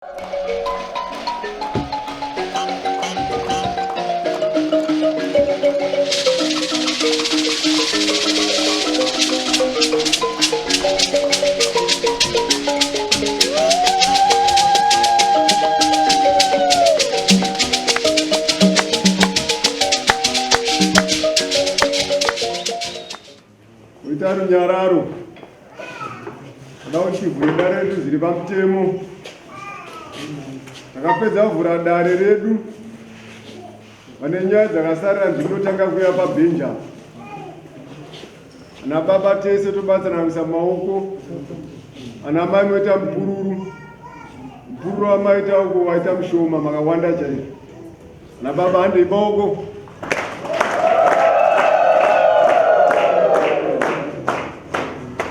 Kuita runyararo kuda kuti dare redu zviri pamutemo. Takapedza kuvhura dare redu, vane nyaya dzakasarira ndinotanga kuya pabhenji apa. Ana baba tese tobatsana kuisa maoko, ana mai moita mupururu, mupururu wamaita uko waita mushoma, makawanda chaizvo. Ana baba handei maoko.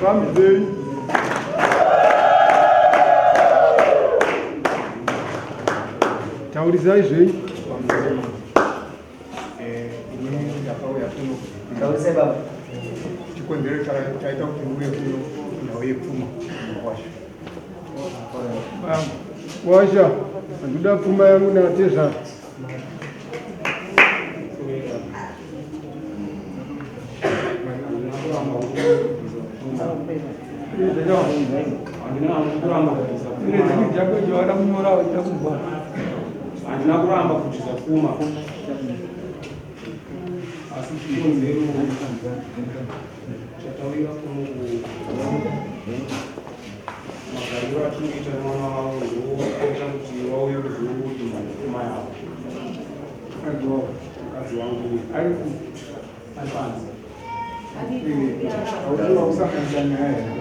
Fambidzei. Taurisai zvenyu. Ini ndakauya kuno. Taurisai baba. Chikonzero chaita kuti ndiuye kuno nhau yepfuma kwasha. Washa, handikuda pfuma yangu natezvara. Handina kuramba kubvisa pfuma, asi chikonzero chatauira kuno magariro atinoita nemwana wavo ndoaita kuti vauye kuzoti pfuma yavo. Mukadzi wangu ari panze. Auziva kusanganisa nyaya here?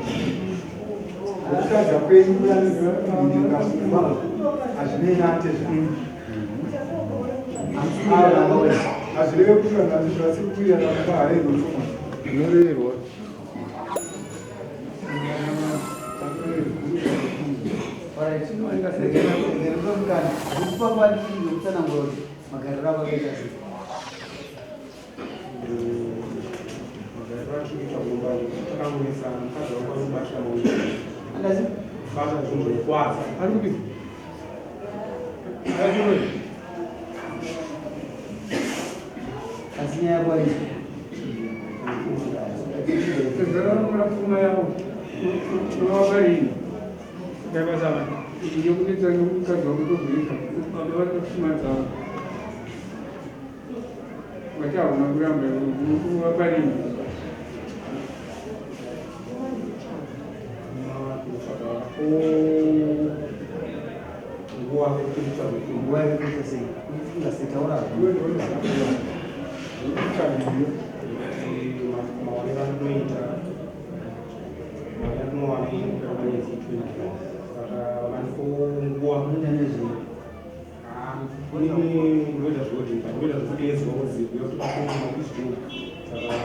Kutadza kwenyu kuyanidikasuma hazvinei natezva. Hazvireve kuti vanhu vasiri kuwirirana kumba harerwe pfuma. Zvinorerwa. Magariro ako akaita sei? Magariro atinoita kumba takangonetsana, mukadzi wangu anobatira maoko. Andazi? Bata zvinhu zvokwadza. Ari kupi? Asi nyaya yako haisi. Tezvara vanokona pfuma yavo. Unovapa rini? Ndokunetsa nemukadzi wangu tobvisa. Baba vari pfuma dzavo. Vati hauna kuramba unovapa rini? Nguva yekuti nditsvage pfuma. Nguva yekuita sei? Unofunga sei? Taura. Iwe ndinoziva. Maonero andinoita mari yandinowana inopera pamwedzi 20, saka vandipo nguva. Unoita nezvei? Inini ndinoita zvewelding, ndinoita zvekudeedzwa kunzi uya kuti pakuizvitenga, saka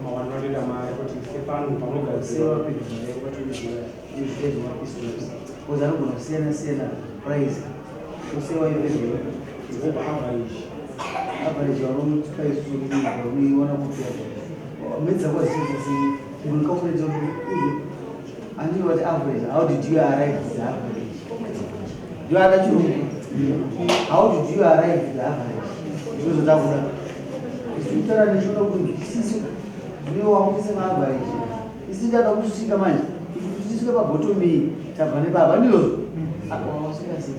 mawaniro andoita mari kuti sepano panogadzirwa. Because anogona kusiyana siyana price. Usewa ivezvo. Ngopa average. Average vanotipa isusu kuti unoiona kupi medza kwaziita sei unikakuredza kuti uyu andini wati average. How did you arrive to the average? Ndio chirungu. How did you arrive to the average? Ndizvo zvandakuda. Kutaura neshona kunzwisisa ndiwe wakuisa maaverage. Isi ndada kusvika manje kuti tisvike pabottom iyi tabva nepapa, ndizvozvo apa wasvika sei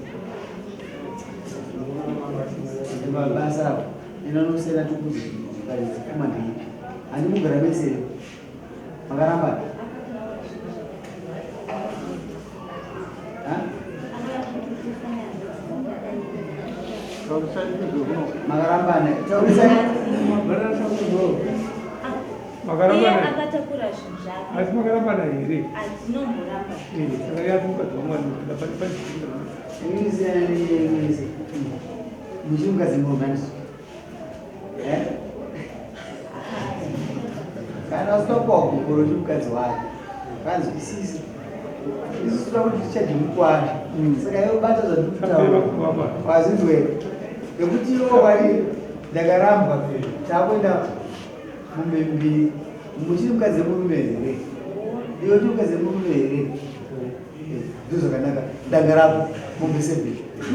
basa rako inonosiyana tokuzi pfuma ndeipi? Handimugara mese here? Makaramba? Ha? Makarambana? Taurisai. Iye Makarambana. Akatakura zvinhu zvake. Asi makarambana here? Adzinomboramba. Saka yati mukadzi wamwani pane. Inisiyana nenyaya muchiri mukadzi murume, handizvo? Eh? Kana usina kupiwa gupuro uchiri mukadzi wake, kanzwisisi isusu toda kuti tichaje mukwasha, saka iwe bata zvandikutaura, wazvinzwera nekuti iwo wari ndakarambwa, takuenda mumbe mbiri. Muchiri mukadzi murume here? Iwe uchiri mukadzi murume here? Ndozvakanaka. Danga rako mombe 7.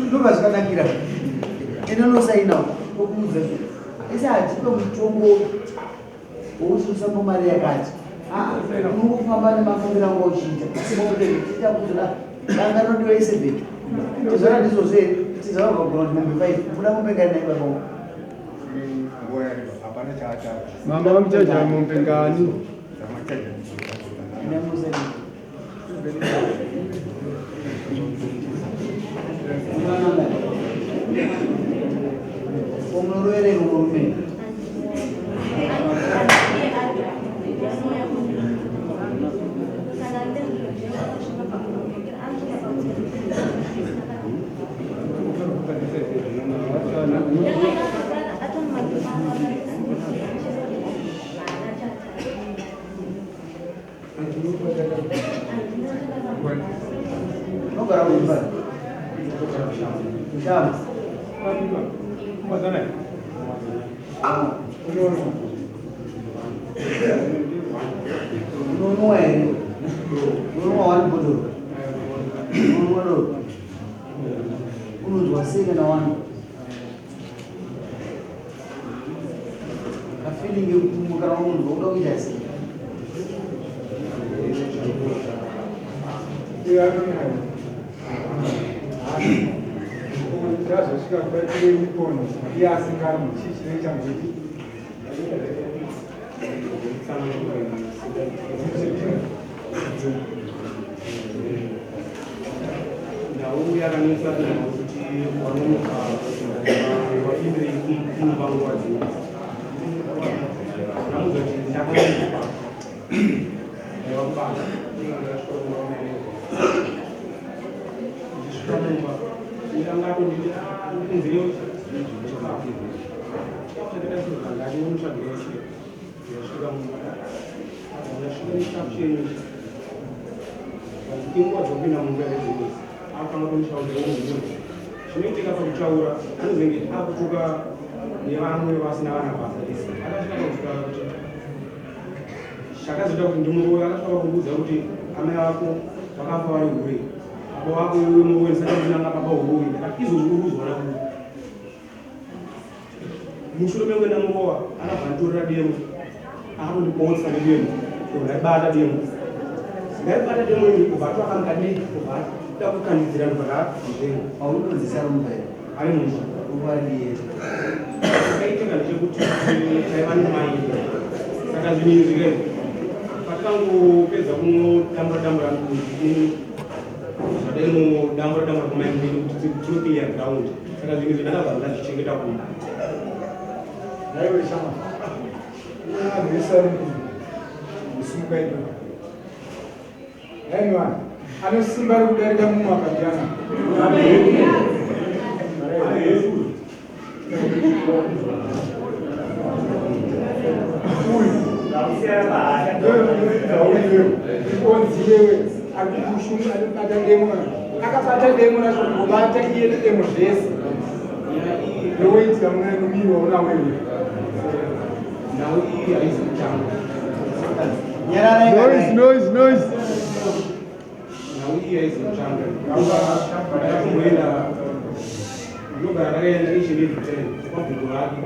Ndobva zvakanakira. Enda unosaina tokuudza zvo. Ese hatipe mutongo wokuti usambo mari yakati. Ah, unongofamba nemafambiro anga uchiita. Asi mombe tiita kuzoda danga rinodiwa i7. Tizvara ndizvozvo here? Tizvara ukagona kuti mombe 5. Kuda mombe ngani nai baba wangu? Nguva yareba hapana chaataura. Mama vamuchaja mombe ngani? Dzamachaja Enda unosaina. Umunorovera murume. Unogara kumba. Kushama. Unonwa here? Unonwa wani bhodhoro? Unonwa doro? Unonzwa sei kana wani? Kafeeling yekuti kana unonzwa uda kuita sei? Tazosvika kubaitire mikono iye asingamwi chii chinoita kuti Nhau yakanetsa nhau kuti wanonoka wapindirei kumba nguva dzino. Ndamudza kuti ndakanonoka ndaiva kubasa, ndasvika kumba unaenezwa. Ndichisvika mumba ndanga atonditi ndikunzirewo chikafu. Chikafu chakaita sezvandati unotsvagirewo chii. Ndasvika mumba, ndasvika nechikafu chenyu ichi. Inguva dzokupinda mumba here idzi? Akutanga kundishaudza munhu. Zvinoitika pakutaura anozenge akutuka nevamwe vasina vana basa ese. Akasvika pakusvika kuti chakazoita kuti ndimurove, akasvika pakundiudza kuti amai vako vakafa vari hure, baba vako iwe muroyi, saka ndinanga baba huroyi. Ndakati izvozvi uri kuzviona kupi? Mushure mekunge ndamurova akabva anditorera demo, akatondipotsa nedemo, ndaibata demo, ndaibata demo iri kubva atora kamukadiki kubva ada kukandidzira ndobva ndazvenga. Aunodzidzisa rumba here? Ari mumba. Ukwadiye. Chakaitika ndechekuti taiva nemai, saka zvinhu izvi ke patakangopedza kunodambura dambura zvadai mudambura dambura kumai muviri kuti tinoclear ground, saka zvinhu izvi ndakabva ndazvichengeta kumba. Naiwe shama. Vanhu vese vari kusimuka ipo. Naiwe vanhu ane simba rekudarika mumwe akandiyana. Uyu onzi iwewe akukushunga anobata demo, akabata demo racho kungobata iye nedemo zvese. Nyaya iyi ndowoitika munomirwa unawewe. Nhau iyi haisi kutanga. Nyararai. Noise, noise, noise. Nhau iyi haisi kutanga. Ndakatomboenda, ndinogara ndakaenda each and every time kwagogo vake,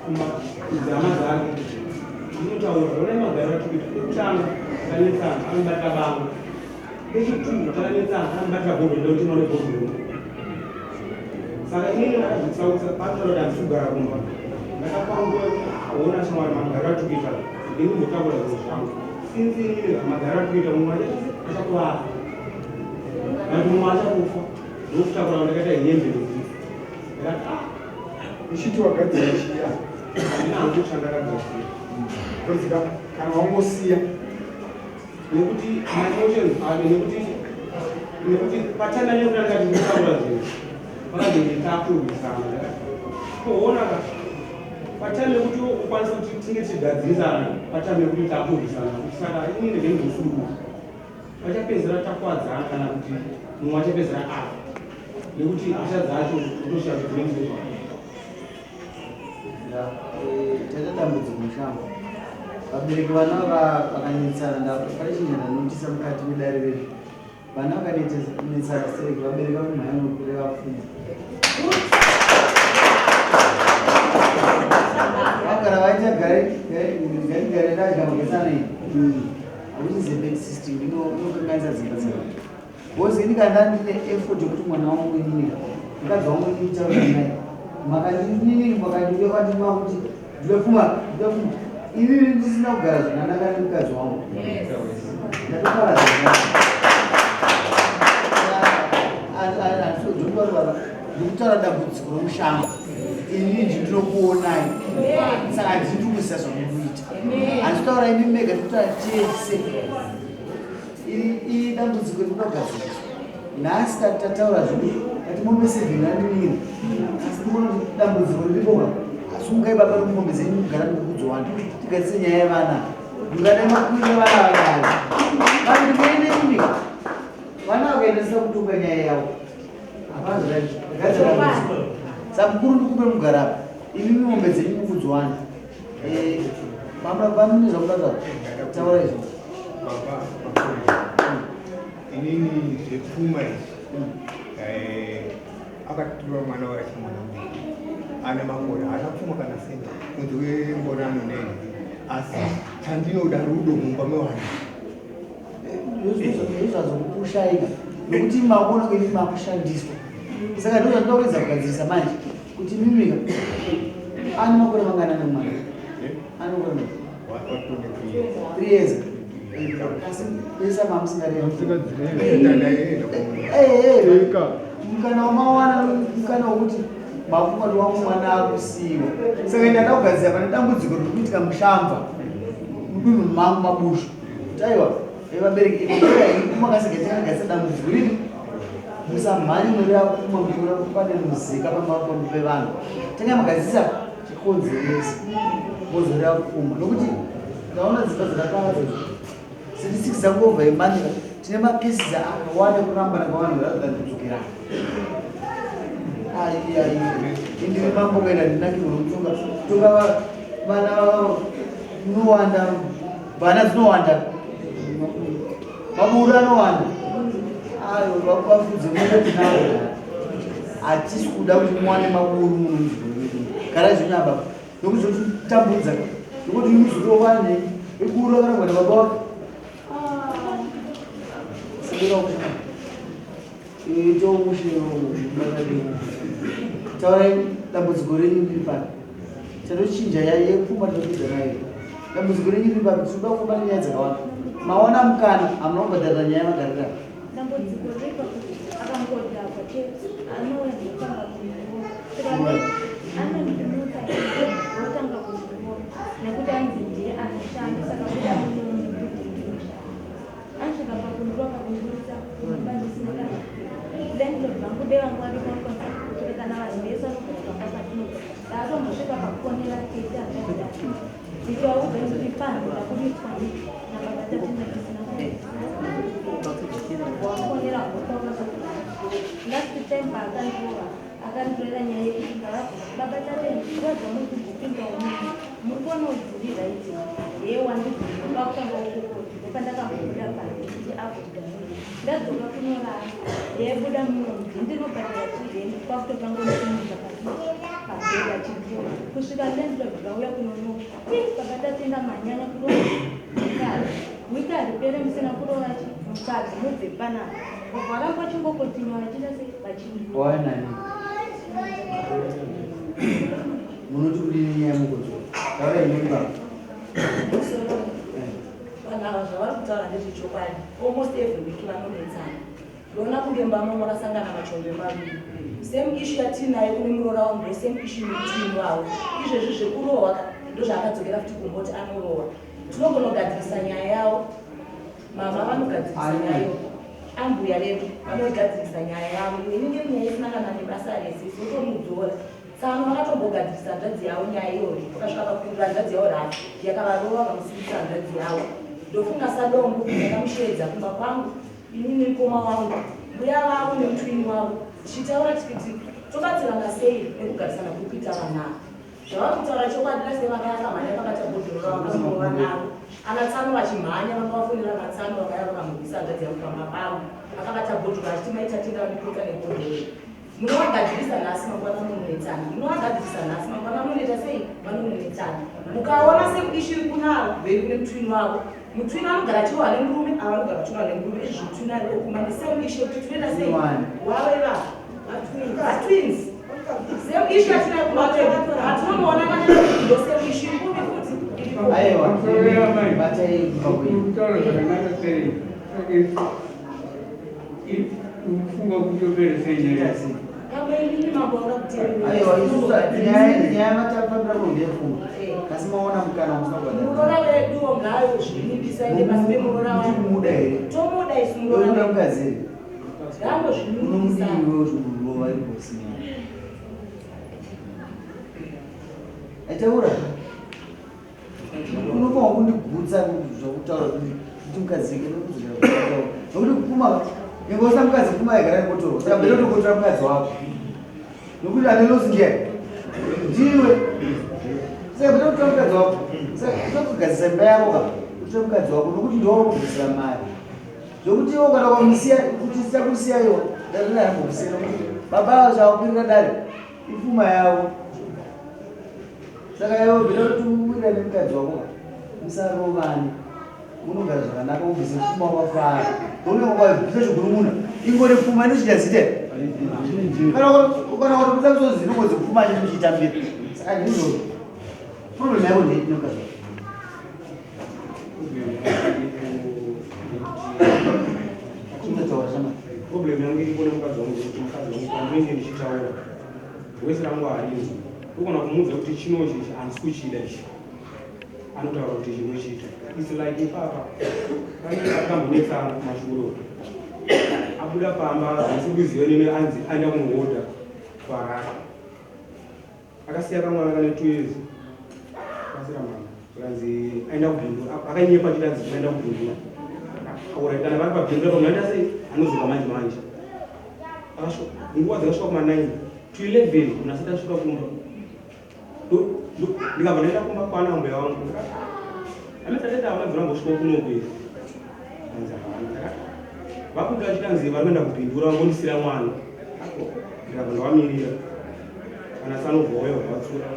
kumadzama dzake, ndinotaura zvona magariro atikuita. Ekutanga takanetsana anobatira vamwe, echitwo takanetsana anobatira bhodho, ndekuti maone bhodhoro. Saka inini ndakazvitsautsa panotaura kuti handisi kugara kumba. Ndakapa nguva yekuti ona shamwari, magariro atikuita, ndinimbotakura zvinhu zvangu. Since inini magariro atikuita, mumwe achakuvara kana kuti mumwe achakufa. Ndokutakura ndakaita hembe idzi, ndakati ah, Uchiti wagadzira chiya? Handina hangu chandakagadzira. Kodzika kana wangosiya. Nekuti maemotions ake, nekuti patanga nekuti ndakati ndinotaura zvinhu pakazenge takurwisana, kuona ka patime yekuti ukwanise kuti tinge tichigadzirisana, patime yekuti takurwisana kuti saka inini ndege ndinosununguka, pachapedzera takwadzana kana kuti mumwe achapedzera afa, nekuti hasha dzacho utoshaya kuti dzinenge dziri. Taita dambudziko mushango, vabereki vana vakanetsana. Pane chinhu chandanotisa mukati medare redu. Vana vakanetsana stereki, vabereki vanomhanya nokureva pfuma. Vagara vaita gare gare gare ndadya magesana iyi. Which is a bad system, inokanganisa dzimba dzevanhu. Because ini kana ndine effort yekuti mwana wangu inini, mukadzi wangu inini taura naye, makandinini makandiuya kwandima kuti ndipe pfuma, ndipe pfuma. Inini ndisina kugara zvakanaka nemukadzi wangu. Ndatoparadza. Ndikutaura dambudziko romushango. Inini ndinokuonai. Saka handisi kuziva zvamunoita. Handitaura imi mega, ndikutaura tese. Iri dambudziko riri kugadziriswa. Nhasi tataura zvedu tati mombe 7 randinira. Asi ndikuona kuti dambudziko riripo ka. Sungai baba nomombe dzenyu mugara mukudzowanda. Tigadzirise nyaya yevana. Mungadai makuine vana vakadai. Vanhu ndikuende imi. Vana vakaendesa kutonga nyaya yavo. Hapana zvakagadzira dambudziko. Samukuru ndikupe mugara apa. Imi mombe dzenyu mukudzowanda. Baba bamune zvamuda taura izvo. Baba, inini zvepfuma izvi, akatora mwana wacho, mwana mudiki ane makore, haana pfuma kana senti kunze kwemborano neni, asi chandinoda rudo mumba mevana. Ndozvazokushaika nokuti makuona kuini makushandiswa, saka ndo zvandinoda kuedza kugadzirisa manje kuti mimika ane makore mangana nemwana ane makore mangana? 3 years. Asi pesa mamusingareva mukana wamawana, mukana wokuti makumati wangu mwana akusiyiwa. Saka ndada kugadzira pane dambudziko riri kuitika mushamba mudunhu mangu mabushu, kuti aiwa, vabereki, makasika takagadzira dambudziko riri, musamhanye murira kuma muchiona pane muzika pamba pevanhu. Tanga magadzirisa chikonzeresa, mozorera pfuma, nokuti ndaona dzimba dzakaparadza. Statistics dzangobva emanika, tine macases akawanda kurambana kwavanhu rather than kudzokerana. Ai ai, indiri mambo kuenda ndinakirwa nokutonga tonga vana munowanda, vana dzinowanda, maburu anowanda. Ayo vafudze muno tinawo, hatisi kuda kuti muwane maburu muno munzvimbo medu. Gara zvenyu apa, nokuzotitambudza nokuti muzukuru wane iburu rakarangwa nababa wake. Sibira kusha itomushe. Taurai dambudziko renyu riri pano, tatochinja yepfuma, tinopedza nayo. Dambudziko renyu riri papi? Tinoda kufamba nenyaya dzakawanda. Maona mukana, hamuna kubhadharira nyaya yamagarira. Dambudziko riri pakuti akangodhakwa chete anouya ndotanga kundirova, anondimutsa otanga kundirova nekuti anzi ndiye anoshanda, saka kuda munono kuti ndinoshanda. Anosvika pakundirova, pakundiburitsa mumba ndisina kana kupfeka. Landlord vangu dai vangu varipo vanokwanisa kukutora, kana vanhu vese vanogara pamba patinogara. Ndaatombosvika pakufonera tete hanzvadzi yake ndichivaudza kuti pano ndakuritswa nababa Tatenda ndisina kupfeka. Wafonera hopa. Last time paakandirova, akanditorera nyaya yekuti ndavabva baba Tatenda, nguva dzamuri kumbopinda umu muri kuona dziri right ye wandibvunza pakutanga ukoko, ndopandakambobuda panze kuti abuda. Ndadzoka kunorara, yaibuda muno, ndinobhadhara chirenti, kwakutotanga kusimudza pabhedha chindiro kusvika landlord vauya kunonoka. Baba Tatenda manyanya kurova mukadzi, wiki haripere musina kurova mukadzi, mubve panapa. Varamba vachingokontinua vachiita sei, vachindiwa. Wawanani munoti kudini nyaya mukodzo? Taurai imweni baba. Vanhu ava zvavari kutaura ndezvechokwadi. Almost every week vanonetsana. Ndoona kunge mbamo makasangana machombe maviri. Same issue yatiinayo kune muroora wangu ndo same issue nekutwin wavo. Izvezvi zvekurohwa ndozvaakadzokera futi kumboti anorohwa. Tinogona kugadzirisa nyaya yavo. Mama vanogadzirisa nyaya iyo, ambuya vedu vanoigadzirisa nyaya yavo. Inenge nyaya isina kana nebasa rese, izotomudzora. Tsano vakatombogadzirisa hanzvadzi yavo nyaya iyoyo, vakasvika pakupindura hanzvadzi yavo rafi yakavarova, vamusungisa hanzvadzi yavo. Ndofunga sadombo ndakamusheedza kumba kwangu inini, mukoma wangu, mbuya vavo nemutwini wavo, tichitaura tikiti tobatsirana sei nekugarisana kuri kuita vanaa. Zvavari kutaura chokwadi, last time vanga yakamhanya vakabata bhodhoro ravo vakamurova naro. Ana tsano vachimhanya vanga vafonera ana tsano vakauya vakamurwisa hanzvadzi yangu pamba pavo. Akabata bhodhoro achiti mai Tatenda vandipotsa nebhodhoro. Munovagadzirisa nhasi mangwana munonetsana. Munovagadzirisa nhasi mangwana munoita sei? Vanononetsana. Mukaona same issue iri kunavo veri kune mutwin wavo. Mutwin anogara achirohwa nemurume ava vanogara vachirohwa nemurume izvi mutwin ari okuma the same issue yekuti tinoita sei? Wavo ivava. Vatwins. Same issue yatinayo kumba kwedu. Hatinonoonana ndo same issue iri kupi futi? Iripo. Aiwa, batai kumba kwenyu. Kutaura zvakanaka sei? Kufunga kuti upere sei nyaya? Pamwe inini mambo wanga kuteerera. Aiwa, isusu nyaya nyaya matafambira kuno ndeyepfungwa. Asi maona mukana musina kubhadhara. Muroora weduwo ngaayozvininipisa ende pasi pemuroora wangu. Muchikumuda here? Tomuda isu muroora Unomuda wedu. mukadzi here? Ngangozvininipisa. Unomudii iwe kuti murova iri bosi nyaya? Aitaura. Unofanwa kundigutsa zvakutaura kuti mukadzi wake nokuzvitaura. Nokuti kupfuma nyangwe usina mukadzi pfuma yagara ikotorwa. Saka mberi utokotora mukadzi wako. Nokuti ane losi ndiani? Ndiwe. Saka mberi utotora mukadzi wako. Saka utokugadzisa imba yako ka. Utore mukadzi wako nokuti ndiwe wakubvisira mari. Zvokuti iwe kana ukamusiya kuti sichakusiya iwe dare harimbokusiya nokuti baba avo chavakwirira dare ipfuma yavo. Saka iwe bvira kuti uwirira nemukadzi wako ka musarovane munogara zvakanaka ubvise pfuma wakafara unenge wakabvisa chigunun'una ingori pfuma inochinja zita kana ukatobvisa misodzi inongozi pfuma chete uchiitambira saka ndizvozvo problem yako ndei nemukadzi wako. Kutaura chama. Problem yangu iripo nemukadzi wangu ndeyekuti mukadzi wangu pandinenge ndichitaura voice rangu harinzwi. Ndogona kumuudza kuti chinochi ichi handisi kuchida ichi, anotaura kuti chinochiita. It's like ipapa pane akambonetsana kumashure uko, abuda pamba handisi kuziva nini, anzi aenda kunohodha kuHarare, akasiya kamwana kane 2 years, akasira mwana akanzi aenda kuBindura, akanyepa achiti anzi aenda kuBindura. Alright, kana vari paBindura pamwe aenda sei, anozoka manje manje. Nguva dzakasvika kuma 9 to 11 munhu asati asvika kumba. Ndikabva ndaenda kumba kwana mbuya wangu. Ametateta havana bvira mbosvika kunoku here? Anzi havana. Vakuda vachitanzi vari kuenda kuBindura vangondisira mwana. Ndikabva ndavamirira. Kana sanobva wauya vatsura.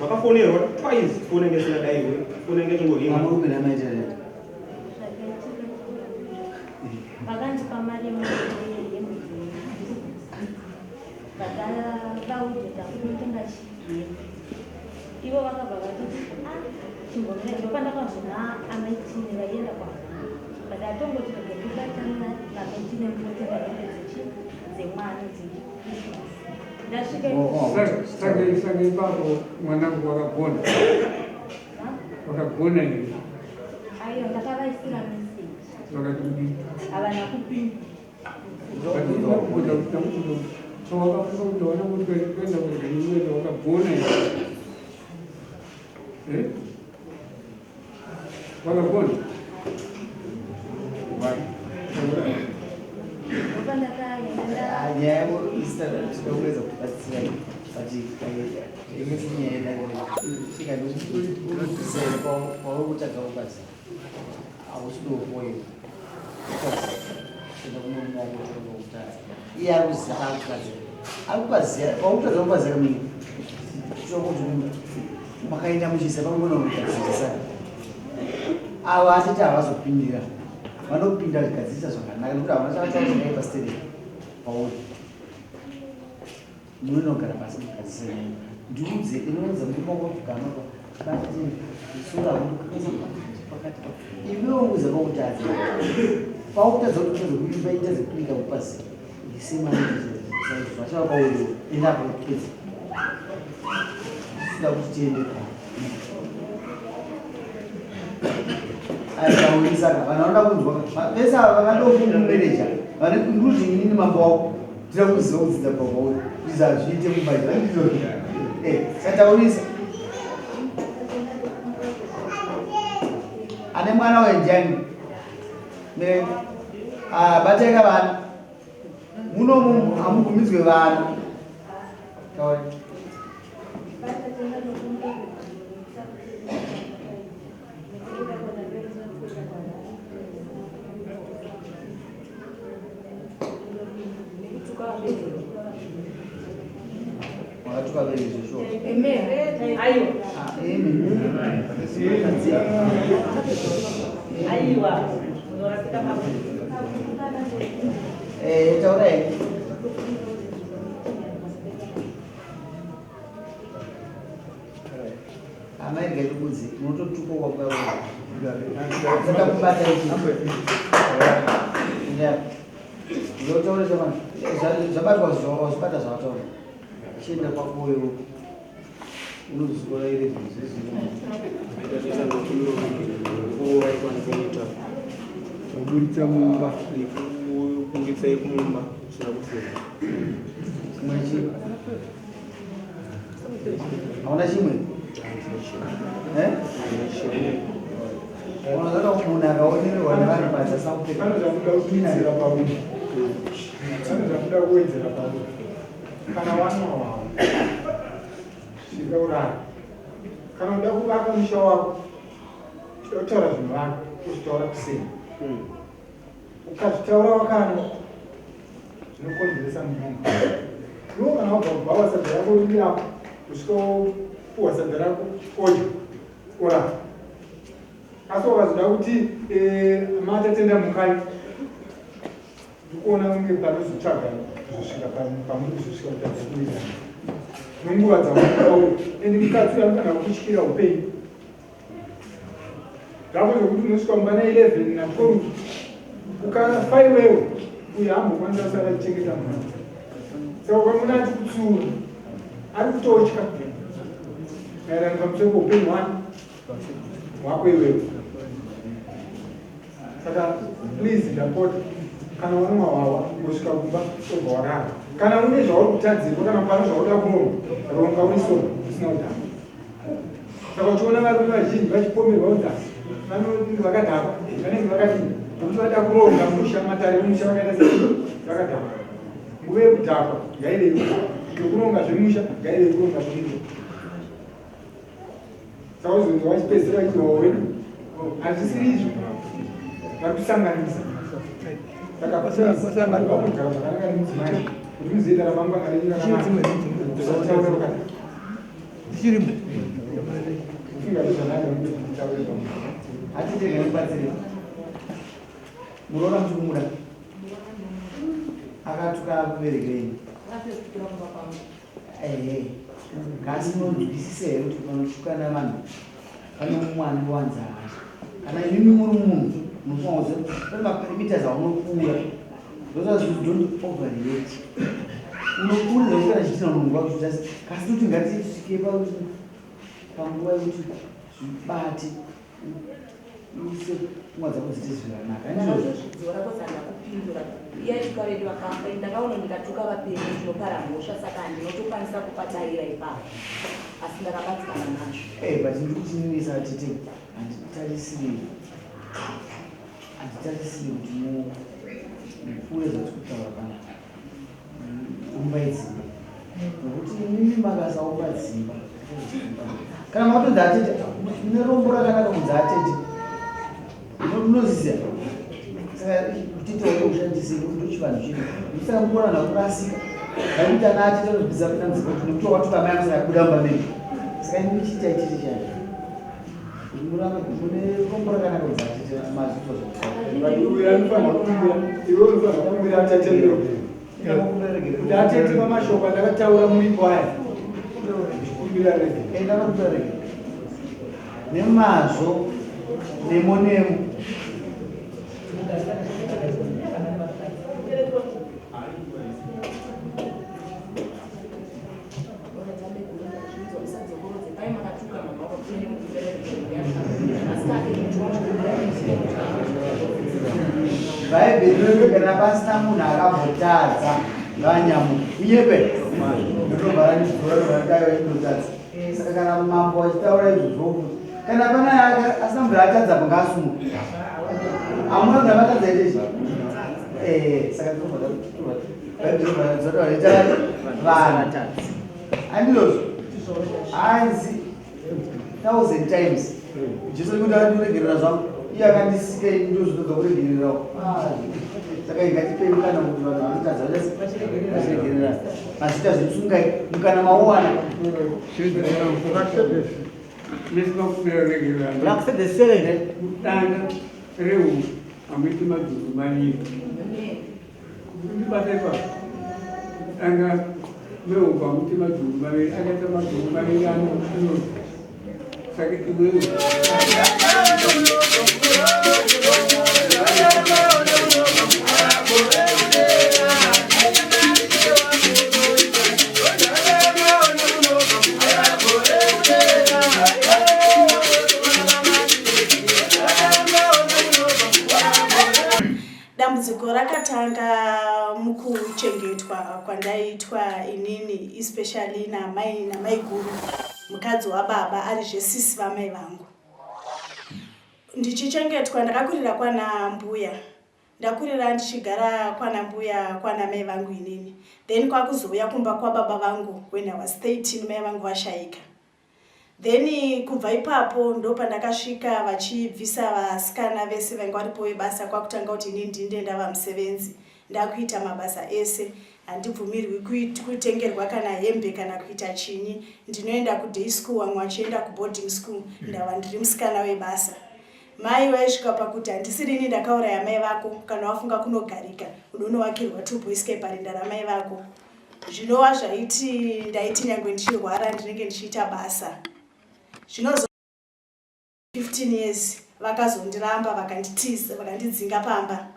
Vakafonerwa twice, foni yange isingadaiwe, foni yange ichingoringa. Mamurume namaita here? Zvakaitika vakandipa mari yemudzi, vakavaudza takunotenga chigero, ivo vakabva vatoti a chimbomira. Ndopandakazona amaitini vaienda kwaHarare, but atongoti rege ndibatana namaitini munotenga hembe dzechi dzemwana dzeChristmas. Ndasvika Saka ipapo mwanangu wakagona, wakagona here? Aiwa, ndakavaisira message. Vakati kudii? Havana kupinda. So wakafunga kuti wana kuti kuenda kuenda, wakagona here? Eh? Wakagona? Why? Ndopandakaenda. Nyaya yako tinokuedza kubatsira, but imisi nyaya yedarika pauri kutadza kubatsira hauchidopoiwa enda kumurume wako tokutadza iye ari kuziva akutadza ari kupaziva pauri kutadza kupaziva kamini kuti makaenda muchisa pamwe kugadzirisa ava atete havazopindira vanopinda vachigadzirisa zvakanaka nekuti havana chavataura pastereki pauri munogara pasi mugadzirisa nyaya ndiudze inoudza murume wako kugama sura pakati iwewo uza pakutadza paukutadza kuti utadza kuimba ita dzekupinda kupasi isemaisaizvo achava pauriwo enda apo kupedza sida kuti tiende aitaurisa ka vanhu vanoda kunzwa vese ava vakadofungumereja vane nduzvi inini mambo wako tira kuziva kudzidza pauri kuti hazviite mumbaizvo andizvo sataurisa ane mwana uyo ndiani mire bataika vana munomu hamugumidzwe vana tauri. Batatenda nokumba. Vatuka vabereki zveshuwa. Aiwa. Ah, imi. Aiwa. Unorasika papo. Eh, taurai. Amai regai ndikudze, unototukwa kwakuya saka kubata ichi. Yeah. Ndotaura chama zvabatwa zvabata zvawataura. Chienda kwako iwe. Unozvikora ire zvezviri. Kuburitsa mumba. Nekuburitsa mumba usina kupfeka. Chimwe chii? Hauna chimwe? Eh? Unozoda kuti munhu akaonererwa nevanhu panze asina kupfeka. Pane zvamuda kuwedzera pauri. Pane zvamuda kuwedzera pauri. Kana wanwa wawo. Svika urara. Kana uda kuvaka musha wako, uchida kutaura zvinhu vako, uzvitaura kuseni. Ukazvitaura wakanwa, zvinokonzeresa munyama. Iwe kana wabva kubhawa sadza rako riri apo, kusvika wopuwa sadza rako odya, orara. Asi wakazoda kuti eh, matatenda mukai, ndikuona kunge panozotsvaga kuzosvika pamuri kuzosvika kutadza kuwirirana nenguva dzamukauri and mukadzi uyu anofanira kutyira upenyu zvako zvekuti unosvika mumba na 11 na 12 ukafa iwewe uyu haambokwanisa kusara achichengeta mwana saka ukamuna achikutsiura ari kutotya maererano pamusoro peupenyu hwani hwako iwewe. Saka please ndapota, kana wanwa hwahwa ungosvika kumba obva warara. Kana une zvauri kutadzirwa kana pane zvauda kuronga, ronga uri sober usina kudhakwa. Saka uchiona varume vazhinji vachipomerwa kunzi vanenge vakadhakwa, vanenge vakadini, nokuti vada kuronga musha, matare emusha vakaita sei, vakadhakwa. Nguva yekudhakwa ngaive yekuronga zvemusha, ngaive yekuronga zvemusha. Saka uzonzi wachipedzisira vachiti wawedu hazvisiri izvo vari kusanganisa. Saka vanhu vakugara zvakanaka nemudzimai kuti muzoita ramangwana renyu rakanaka. Usataura wakadai. Kufunga zvezvanaka kuti nditaure pamwe. Hatitega ndibatsire. Muroora muchikumuda. Akatuka kuberekerei. Akatotukira kumba kwangu. Ehe, kasi munonzwisisa here kuti panotukana vanhu pane mumwe anowanza hasha? Kana imimi muri munhu munofanira kuziva kuti pane maperimeters aunopfuura. Those don't overreact. Unopfuura zvekuti kana chitina unonzwa kuti just kasi toti ngatisvike panguva yekuti zvibate use pfungwa dzako dziite zvakanaka. Ndakazozvidzora kozi handakupindura iye aituka vedu vakafa ini ndakaona ndikatuka vapenyu ndinopara mhosva saka handinotokwanisa kupataira ipapo asi ndakabatikana nazvo. Eh, but ndiri kutinivisa tete handitarisiri handitarisiri kuti mupfuure zvatiri kutaura pana umbai dzimba nokuti imimi makasaumba dzimba kana makutonzi atete mune rombo rakanaka kunzi atete unoziziva saka kutete wacho ushandise ndochivanhu chedu saka mukuona vanhu vakurasika vaikuti ana atete anozvipedza kuita mudzimba kuti nekuti wakatuka mai akusaka kubuda mumba medu saka imi muchiita itete chacho mune rombo rakanaka kunzi atete mazvizwa Uyu anofanira kukumbira, iwe unofanira kukumbira atete kuti atete pamashoko andakataura muripo aya. Kumbira rege. Enda nokumbira rege. Nemazvo, nemo nemo. Bhaibheri rinoti kana pasina munhu akambotadza ngaanyamuke. Unyepe? Ndotobva randibvura randaiva indotadza. Saka kana mambo achitaura izvozvo kana pana asina munhu atadza apo ngaasumuke. Hamuna munhu akatadza here izvi? Eh, saka tinobva Bhaibheri rinobva rataura vanhu. Handizvozvo? Hanzi thousand times Jesu ari kuti andiregerera zvangu iye akandisika ini ndozvitodza kuregererawo. Ah, saka ingatipei mukana kuti vanhu vanotadza vachiregerera. Mazita zvitsungai mukana mauwana. Kutanga rehu amuiti madzungu maviri ndibata ipapo kutanga mehuku amuiti madzungu maviri akaita madzungu maviri ano saka iwewe Dambudziko rakatanga mukuchengetwa kwandaiitwa inini especially namai namaiguru mukadzi wababa ari zvesisi vamai vangu. Ndichichengetwa ndakakurira kwana mbuya ndakurira ndichigara kwana mbuya kwana mai vangu inini then kwakuzouya kumba kwababa vangu when I was 13 mai vangu vashaika. Then kubva ipapo ndopandakasvika vachibvisa vasikana vese vainge varipo vebasa kwakutanga kuti ini ndinde ndava musevenzi ndakuita mabasa ese handibvumirwi kutengerwa kana hembe kana kuita chinyi ndinoenda kuday school vamwe vachienda kuboarding school ndava ndiri musikana webasa mai vaisvika pakuti handisirini ndakauraya mai vako kana wafunga kunogarika unonowakirwa tuboiske parinda ramai vako zvinova zvaiti ndaiti nyangwe ndichirwara ndinenge ndichiita basa zvinozo 15 years vakazondiramba vakanditiza vakandidzinga pamba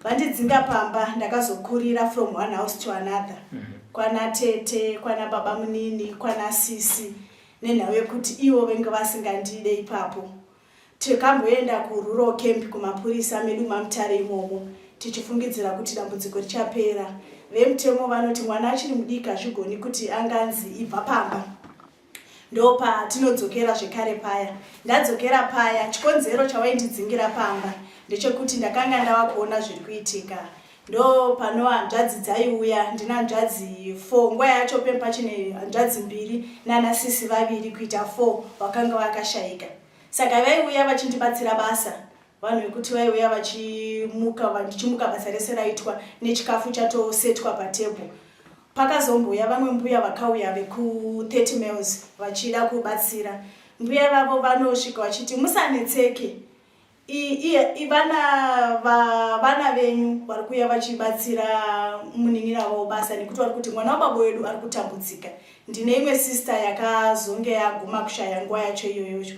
vandidzinga pamba ndakazokurira from one house to another mm -hmm. kwana tete kwana baba munini kwana sisi nenhau yekuti ivo venge vasingandide ipapo Takamboenda kurural camp kumapurisa medu maMutare imomo tichifungidzira kuti dambudziko richapera. Vemutemo vanoti mwana achiri mudiki hazvigoni kuti anganzi ibva pamba. Ndopatinodzokera zvekare paya. Ndadzokera paya, chikonzero chawaindidzingira pamba ndechekuti ndakanga ndava kuona zviri kuitika. Ndopano hanzvadzi dzaiuya, ndina hanzvadzi 4 nguva yacho pempachine hanzvadzi mbiri nana sisi vaviri kuita 4 vakanga vakashaika. Saka vaiuya vachindibatsira basa vanhu vekuti vaiuya vachimuka ndichimuka basa rese raitwa nechikafu chatosetwa patable. Pakazombouya vamwe mbuya vakauya veku 30 miles vachida kubatsira. Mbuya vavo vanosvika vachiti musanetseke vana vana venyu vari kuuya vachibatsira munin'ina wavo basa nekuti vari kuti mwana wababa wedu ari kutambudzika. Ndine imwe sister yakazonge yaguma kushaya nguva yacho iyoyocho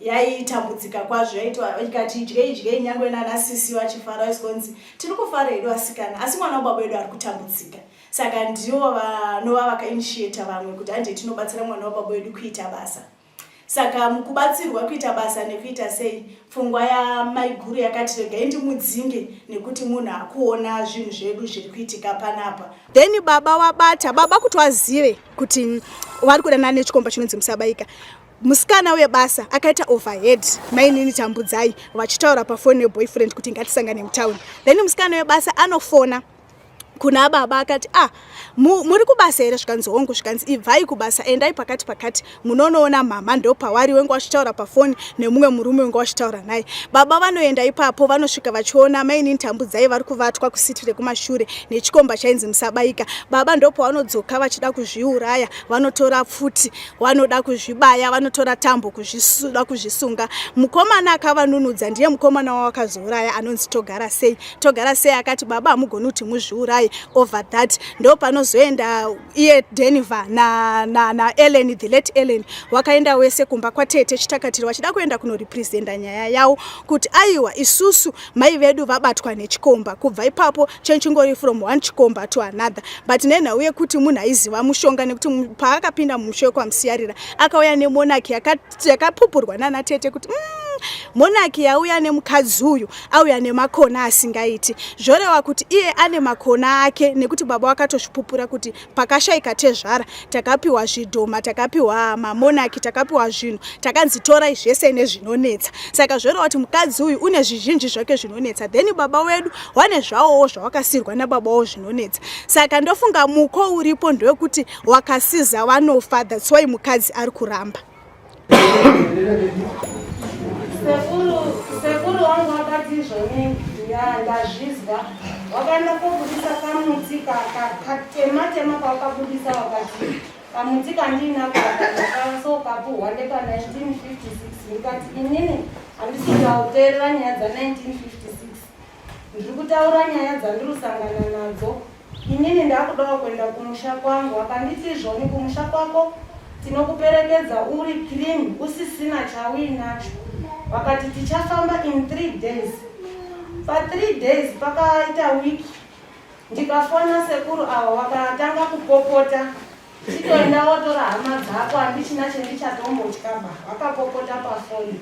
yaitambudzika kwazvo yaitwa ikati idyei idyei nyangwe nana sisi vachifara vaisonzi tiri kufara hedu asikana asi mwana wababa wedu ari kutambudzika saka ndivo vanova vakainitiata vamwe kuti handei tinobatsira mwana wababa wedu kuita basa Saka mukubatsirwa kuita basa nekuita sei, pfungwa yamaiguru yakati regai ndimudzinge nekuti munhu akuona zvinhu zvedu zviri kuitika panapa. Then baba wabata baba kuti wazive kuti vari kudanana nechikomba chinonzi Musabaika. Musikana webasa akaita overhead mainini Tambudzai vachitaura pafoni neboyfriend kuti ngatisangane mutown. Then musikana webasa anofona kuna baba akati ah muri kubasa here zvikanzi hongu zvikanzi ibvai kubasa endai pakati pakati munonoona mhamha ndopawari wenge wachitaura pafoni nemumwe murume wenge wachitaura naye baba vanoenda ipapo vanosvika vachiona mainini tambudzai vari kuvatwa kusiti rekumashure nechikomba chainzi musabaika baba ndopavanodzoka vachida kuzviuraya vanotora pfuti vanoda kuzvibaya vanotora tambo kuzvisuda kuzvisunga mukomana akavanunudza ndiye mukomana wawakazouraya anonzi togara sei togara sei akati baba hamugoni kuti muzviuraye over that ndo panozoenda iye denver naellen na, na the late ellen wakaenda wese kumba kwatete chitakatiro vachida kuenda kunorepresenta nyaya yavo kuti aiwa isusu mai vedu vabatwa nechikomba kubva ipapo chenchingori from one chikomba to another but nenhau yekuti munhu aiziva mushonga nekuti paakapinda mumusha wekwamusiyarira akauya nemonaki yakapupurwa nana tete kuti mm, monaki yauya nemukadzi uyu auya nemakona asingaiti zvoreva kuti iye ane makona ake nekuti baba wakatozvipupura kuti pakashaika tezvara takapiwa zvidhoma takapiwa mamonaki takapiwa zvinhu takanzi torai zvese nezvinonetsa saka zvoreva kuti mukadzi uyu une zvizhinji zvake zvinonetsa then baba wedu wane zvawowo zvawakasirwa nababa wavo zvinonetsa saka ndofunga muko uripo ndewekuti wakasiza wanofa thats why mukadzi ari kuramba Sekuru, sekuru wangu akati izvoni ndazvizwa. Wakaenda kobudisa kamuti katema tema kawakabudisa wakati kamuti kandiinako ndakasokapuhwa ndeka 1956 ndikati inini handisi kuteerera nyaya dza 1956 ndiri kutaura nyaya dzandiri kusangana nadzo inini ndakudawo kuenda kumusha kwangu akanditi izvoni kumusha kwako tinokuperekedza uri clean usisina chauinacho vakati tichafamba in 3 days pa3 days pakaita week ndikafona sekuru ava vakatanga kupopota chitoenda wotora hama dzako handichina chendichatombotyaba vakapopota pafoni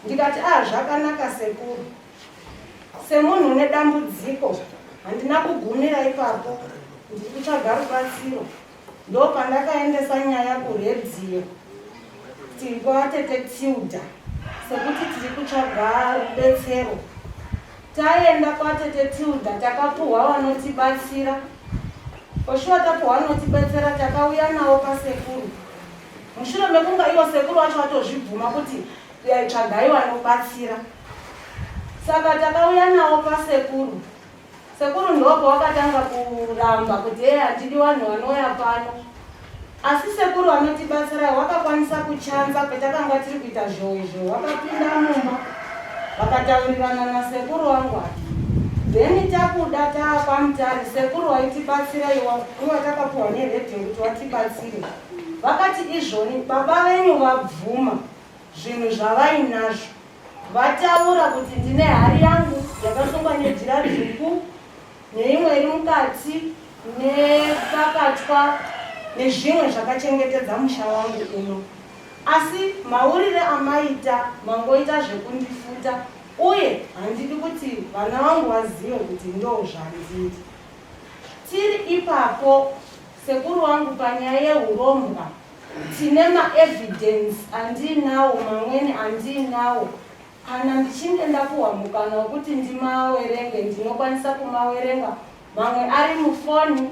ndikati a ah, zvakanaka sekuru semunhu une dambudziko handina kugumira ipapo ndiri kutsvaga rubatsiro ndopandakaendesa nyaya kuredziyo tiri kwatete tilda sekuti tiri kutsvaga rubetsero taenda kwatete tilda takapuhwa vanotibatsira oshuwa tapuhwa vanotibatsira takauya nawo pasekuru mushure mekunga iwo sekuru wacho watozvibvuma kuti tsvagai vanobatsira saka takauya nawo pasekuru Sekuru ndopo wakatanga kuramba kuti hee handidi vanhu vanouya pano. Asi sekuru vanotibatsira wakakwanisa kuchanza petakanga tiri kuita zhowe zhowe wakapinda mumba vakataurirana nasekuru wangu ati then takuda taakwamutare sekuru waitibatsira iwa uye watakapuhwa neredhiyo kuti watibatsire vakati izvoni baba venyu vabvuma zvinhu zvavainazvo Vataura kuti ndine hari yangu yakasungwa nejira dzvuku neimwe iri mukati nepakatwa nezvimwe zvakachengetedza musha wangu uno. Asi maurire amaita mangoita zvekundifuta uye handidi kuti vana vangu vazive kuti ndozvandiri. Tiri ipapo sekuru wangu panyaya yehurombwa Tine ma evidence andiinawo mamweni andiinawo kana ndichinge ndapuhwa mukana wekuti ndimawerenge ndinokwanisa kumawerenga mamwe ari mufoni